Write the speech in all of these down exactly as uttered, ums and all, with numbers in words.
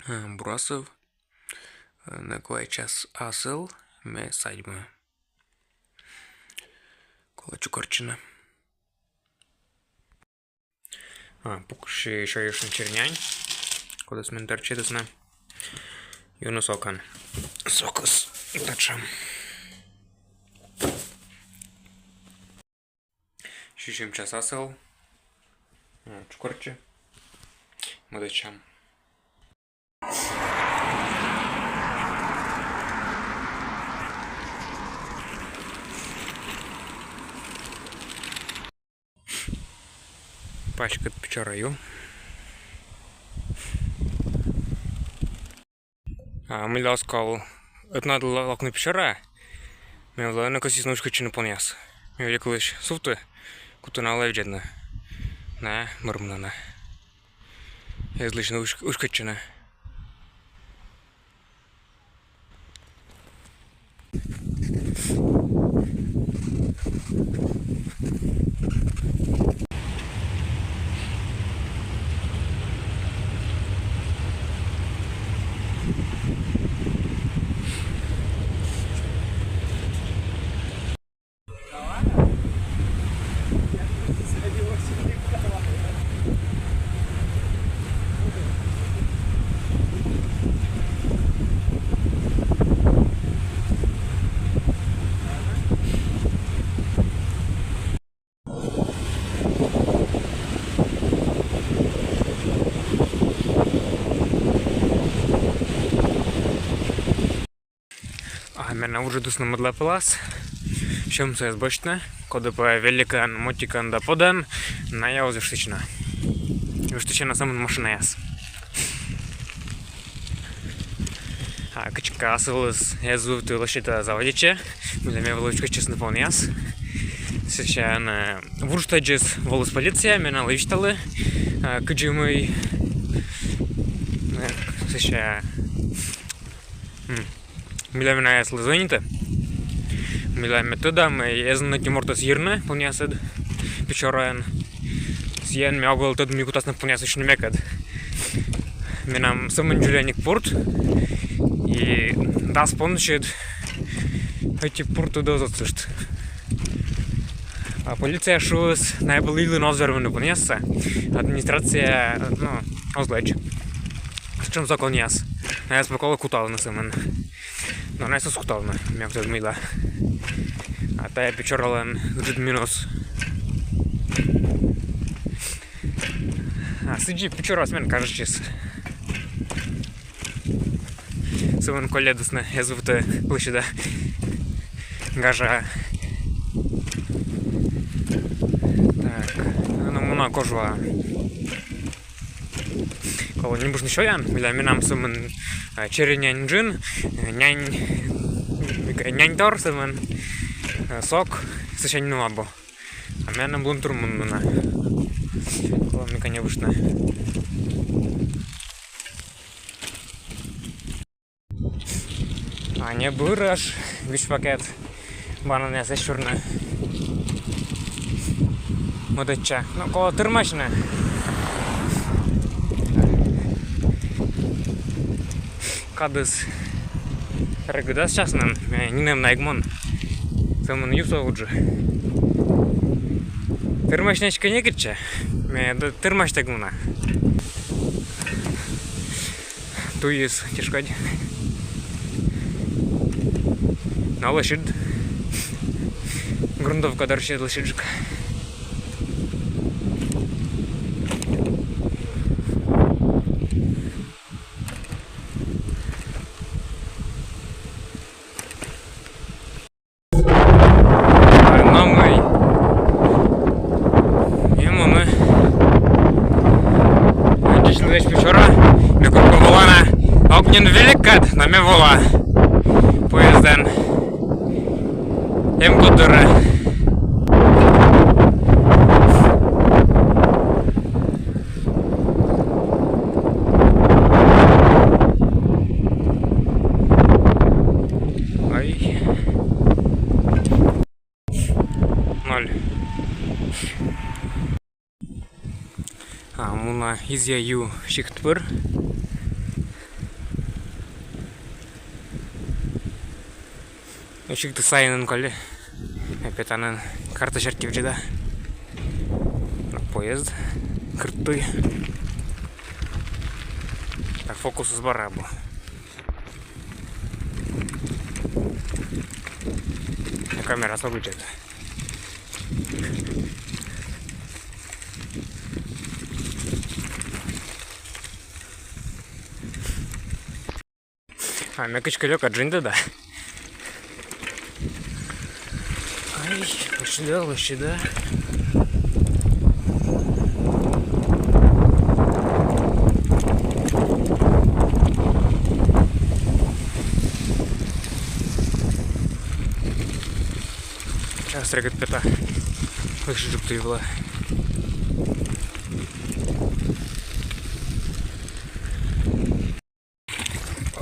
Э, бур асыв. Э, нӧ куать час асыл, ме садьмӧ. Колӧ чукӧртчыны. А, пуксьы ещё ешнӧ чернянь. Кодӧс мен тӧрччӧ тӧдны. Юны сокӧн. Сокыс татшӧм. Сизим час асыл. А, чукӧртчы. Мӧдӧдчам. Паськыд Печора ю. А, мыйла оз ков ӧтнад локны Печораӧ, ме вӧлі ӧні кӧсйисны уськӧдчыны понъяс. Ме великӧлысь сувті, кутіна лэбзьӧдны. Найӧ мырмӧны на. Эз лысьны усь-, уськӧдчыны. А, менӧ вуджӧдісны мӧдлапӧлас. Сьӧмсӧ эз босьтны, коді пӧ великӧн, мотикӧн да подӧн, найӧ оз вештысьны. Вештысьӧны сӧмын машинаяс. А, кыдзкӧ асывліс эз вывті лӧсьыда заводитчӧ, мыйла ме вылӧ уськӧдчисны понъяс. Сэсся, э, вуджтӧдзыс воліс полиция, менам висьталі, э, кыдзи мый, э, сэсся, м, мыйла ме наяслы звӧнитӧ. Мыйла ме тӧда, мый эз на ӧти мортӧс йирны понъясыд Печораын. Сійӧн ме ог вӧлі тӧд, мый кутасны понъяс вӧчны мекӧд. Менам сӧмын дзоляник пурт. И дас понсьыд ӧти пуртыд оз отсышт. А полиция шуис, найӧ пӧ лыйлыны оз вермыны понъяссӧ. Администрация, ну, оз лэдз. Сэтшӧм законъяс. Найӧс пӧ колӧ кутавны сӧмын. Но найӧс оз кутавны, ме ог тӧд мыйла. А тайӧ Печоралӧн ыджыд минус. А сідзи Печораыс мен кажитчис сӧмын колльӧдісны эз вывті лӧсьыда гажа. Так, ну, муна кожваӧ. Колӧ ньӧбыштны сёян, мыйла менам сӧмын, э, черинянь джын, э, нянь, няньтор сӧмын, э, сок, сысянь нуа абу. А менам лунтыр мунны на. Колӧ мыйкӧ ньӧбыштны. А ньӧбырӧш, визь пакет бананъяс эз сюрны. Мӧдӧдча. Но колӧ тырмасьны. Кадыс регыдасяс нин, ме нинӧм на эг мун. Сӧмын юсӧ уджӧ. Тырмасьны эськӧ некытчӧ. Ме д-, тырмасьны эг мун на. Туйыс тешкодь. Но лӧсьыд. Грунтовка дорсьыд лӧсьыдджык. Но мый. Ме муна. Ачыс лэдз Печора. Ме кодкӧ вола на. Ог нин великӧд, но ме вола. Поездӧн. Эм коддырйи. Ай. Ноль. А, муна Изъя ю сикт пыр. Ӧтчыд сайын колльӧ. Ме петана карта серти видзӧда. Поезд кыртуй. А фокусыс бара абу. Камера слабӧ видзӧдӧ. А ме кыдзкӧ лёка джыньдӧда. Ай, лӧсьыда, лӧсьыда. Час регыд пета. Лӧсьыджык туй вылӧ.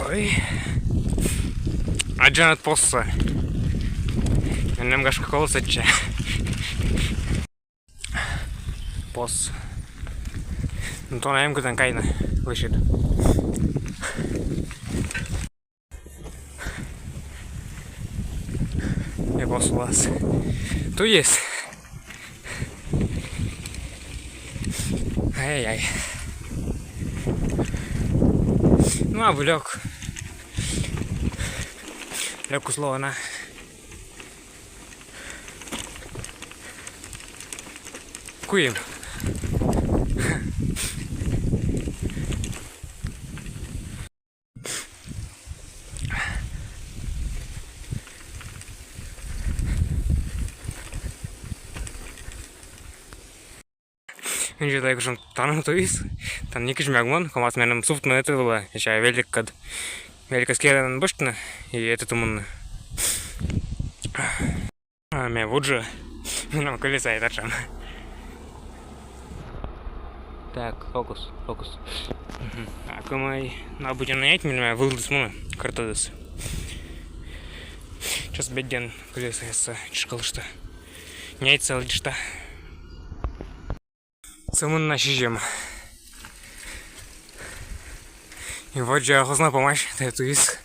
Ой. Аддзан ӧд поссӧ. Меным, гашкӧ, колӧ сэтчӧ. Пос. Ну, тонам кутам кайны, лӧсьыд. Ме пос вылас. Туйыс. Ай-яй-яй. Ну, а лёк. Лёк условно. Куим. Видзӧда, кутшӧм тані туйыс. Тані некыдз мег мун, ковмас меным сувтны этӧ вылӧ, ещӧ великкӧд. Великӧс керан босьтны и этӧ мунны. А, ме вуджи. Менам колесаӧ татшӧм. Так, фокус, фокус. Мгм. А кӧмӧй на будь няньыд, менам вылыс мунӧ, картӧдыс. Час беддян колесаӧс чышкалышта. Няйтса лыддьышта. Сӧмын на сизим. И водзӧ оз на помась тайӧ туйыс.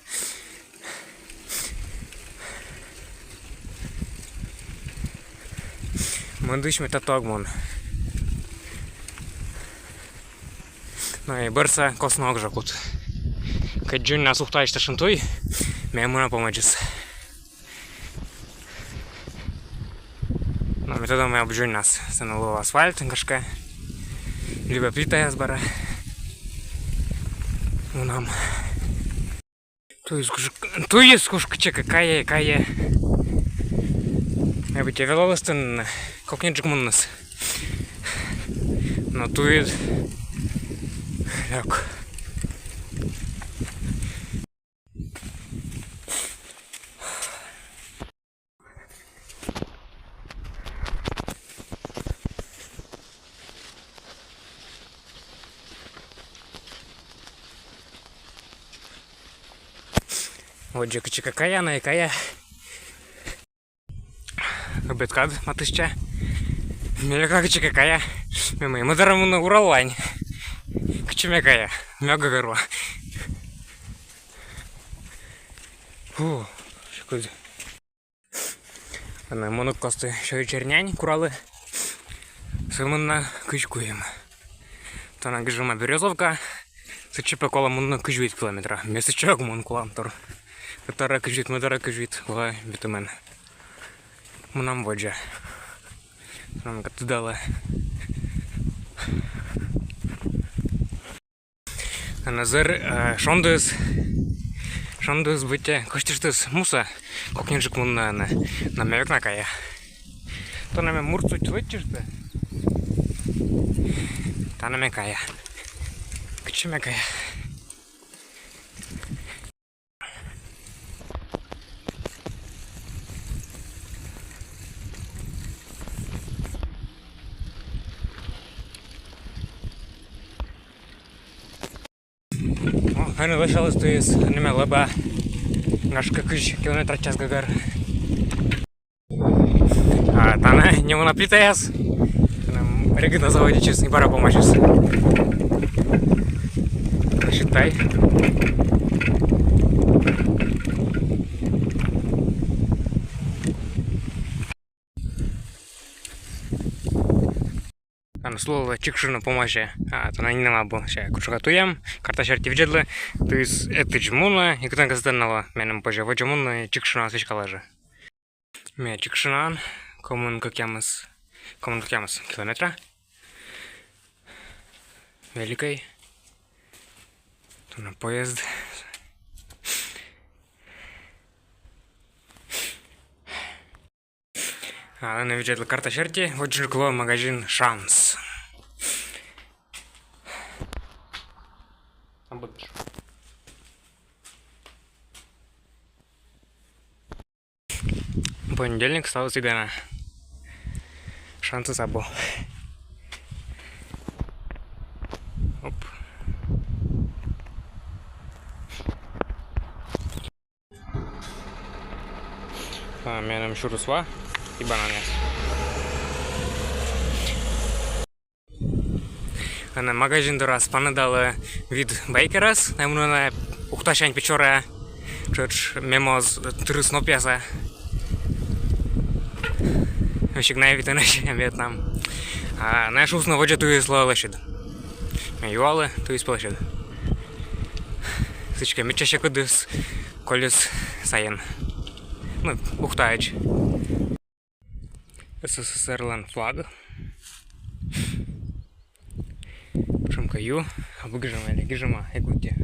Мӧдысь ме татӧг мун. Но и бӧрсӧ косны ог жӧ кут. Кӧть дзоньнас ухтаысь татшӧм туй, ме муна помӧдзыс. Но ме тӧда, мый абу дзоньнас, сэні лоӧ асфальт, гашкӧ. Либӧ плитаяс бара. Мунам. Туйыс куш-, туйыс кутшӧмкӧ кайӧ, кайӧ. Ме быттьӧ велалыштӧн кокниджык мунныс. Но туйыс лёк. Водзӧ кытчӧкӧ кая, но и кая. Ӧбед кад матыстча. Ме лёка кытчӧкӧ кая. Ме мый, мӧдарӧ мунны Ураллань. Кытчӧ ме кая? Ме гӧгӧрво. Фу, сьӧкыд. Ӧні мунны кості сёй чернянь Куралӧ. Сӧмын на кызь куим. Тані гижӧма Берёзовка. Сэтчӧ пӧ колӧ мунны кызь вит километра. Ме сэтчӧ ог мун, кулам тор. Кӧть торъя кызь вит, мӧдарӧ кызь вит, вай битумен. Мунам водзӧ. Мунам кӧть тыдалӧ. Ӧні зэр, э, шондіыс, шондіыс быттьӧ кӧсьтыштіс мусӧ кокниджык мунны ӧні. Но ме век на кая. Тані ме муртсӧ лэччыштӧ. Тані ме кая. Кытчӧ ме кая? О, ӧні лӧсяліс туйыс, ӧні ме лэба. Гашкӧ кызь километра час гӧгӧр. А тані неуна плитаяс. Тані регыд на заводитчис и бара помасис. Считай. Слово чикшыны помасе. А, тана нинӧм абу. Ся, кутшӧмкӧ туйӧм, карта серти видзӧдлі, туйыс этыдз мунӧ, и кытӧнкӧ сэтӧн налы меным позьӧ водзӧ мунны, чикшыны сідзкӧ лоӧ жӧ. Ме чикшынаын, комын кӧкъямыс, комын кӧкъямыс километра. Великӧй. Тана поезд. А, ӧні видзӧдлі карта серти, водзджык лоӧ магазин «Шанс». Понедельник, ставыс ӧні. «Шансыс» абу. Оп. А, меным сюрыс ва и бананъяс. Ӧні магазин дорас паныдалі вит байкерӧс, найӧ мунӧны Ухтасянь Печораӧ, тшӧтш ме моз тырыс нопъяса. Весиг найӧ витӧнӧсь, а ме ӧтнам. А найӧ шуисны, водзӧ туйыс лоӧ лӧсьыд. Ме юалі, туйыс пӧ лӧсьыд. Сідзкӧ, медчасьӧ, кодыс колис сайын. Ну, Ухтаӧдз. СССР-лӧн флаг. Кутшӧмкӧ ю, абу гижӧма или гижӧма, эг уддьы.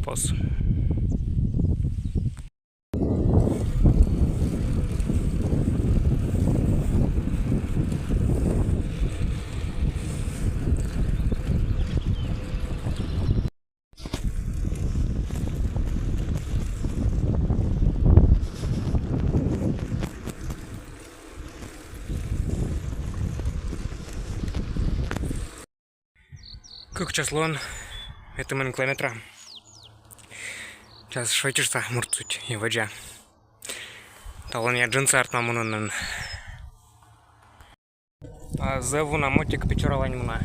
Пос. Кык час лун, ӧтмӧн километра. Час шойччыштӧ мурт суть и водзӧ. Талунъя джинсы артмӧма мунны. А зэв уна мотик Печоралань мунӧ.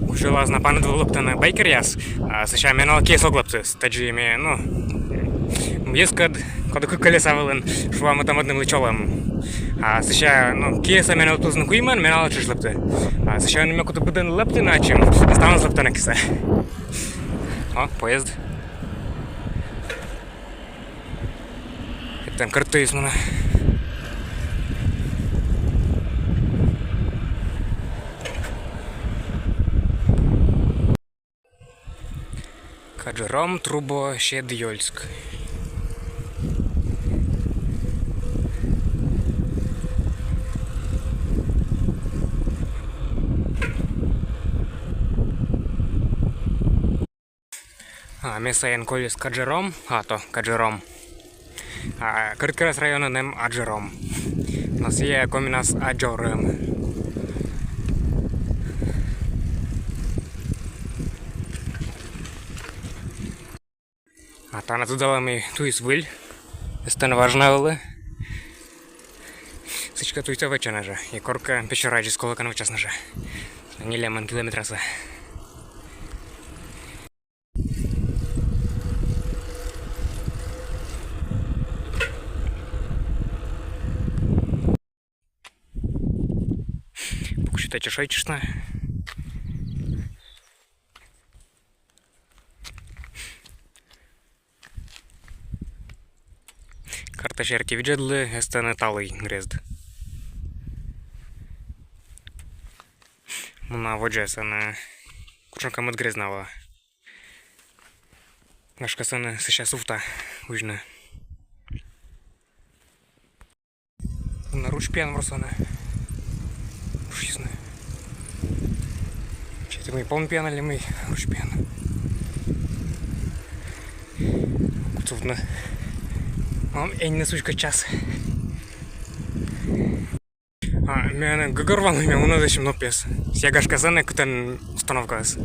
Кузь йылаз на паныдвылӧ лыптыны байкеръяс, а сэсся меным киыс ог лыпты. Тадзи ме, ну, йӧзкӧд, коді кык колеса вылын, шуам, ӧта-мӧдным личӧлӧм. А сэсся, ну, киыс меным лыптыны куимӧн, меным тшӧтш лыпті. А сэсся ме кута быдӧн лыптыны ачым, ставныс лыптӧны киыс. О, поезд. Этайӧ кӧрт туйыс мунӧ. Каджером, Трубо, Сьӧд-Ёльск. А, ме сайын колис Каджером, а то Каджером. А Кӧрткерӧс районын эм Аджером. Но сійӧ комиӧн Аджером. А тана тыдалӧ, мый туйыс выль, эстӧн важнӧ вӧлі. Сідзкӧ, туйтӧ вӧчӧны жӧ, и коркӧ Печораӧдзыс колӧкӧ вӧчасны жӧ. Нелямын километрасӧ. Пуксьыда чӧшӧйтчыштны. Карта серти видзӧдлі, эстӧн талун грезд. Муна водзӧ, сэн кутшӧмкӧ мӧд грезд на вылӧ. Гашкӧ, сэн сэсся сувта узьны. Муна руч пиян ворсӧны. Ручисны. Чайті, мый пон пиян али мый руч пиян. Кут сувтны. Мам, энӧ сідзкӧ час. А, меным гӧгӧрвоана, мый мунӧ зэв сьӧм нопъяс. Сійӧ, гашкӧ, сэн кытӧн остановкаыс.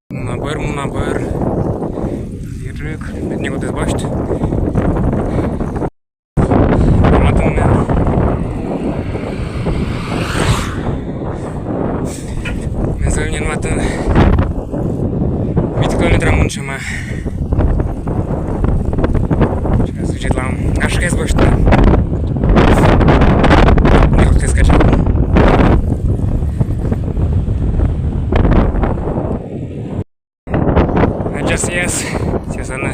Муна бӧр, муна бӧр. Рык, некод эз босьт. Матын. Ме зэв ёна матын. Вит километра мунӧма. Сейчас виджӧдлам. Гашкӧ эз босьт. Гашкӧ скачал. Аддзасъяс, сійӧ сана.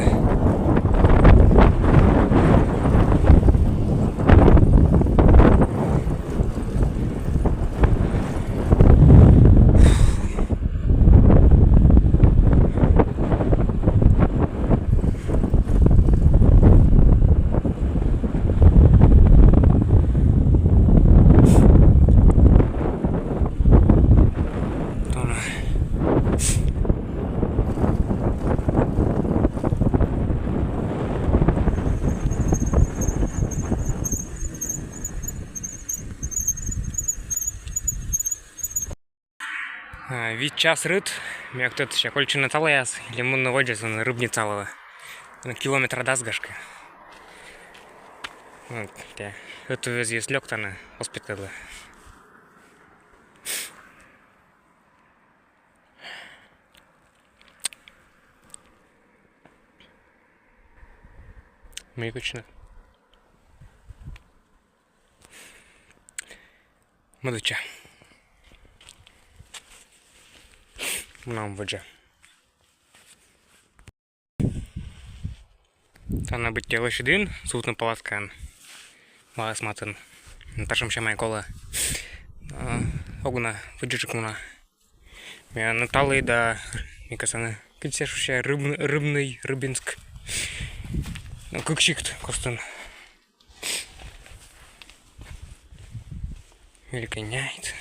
А, вит час рыт, ме ог тӧд, сэсся кольччыны талаяс или мунны водзӧ сыны Рыбницалӧ. Километра дас, гашкӧ. Вот, тэ. Ӧтуввезйыс лёктӧны, оз петавлы. Мый кутшӧм. Мӧдӧдча. Мунам водзӧ. Тані быттьӧ лӧсьыд ин, сувтны палаткаӧн. Ваыс матын. Татшӧм сямӧй колӧ. А, ог на, водзджык муна. Миян талы да, мый кӧ сэні, кыдз сійӧ шусьӧ, Рыбн-, Рыбный, Рыбинск. Но, кык сикт костын. Великий Няйт.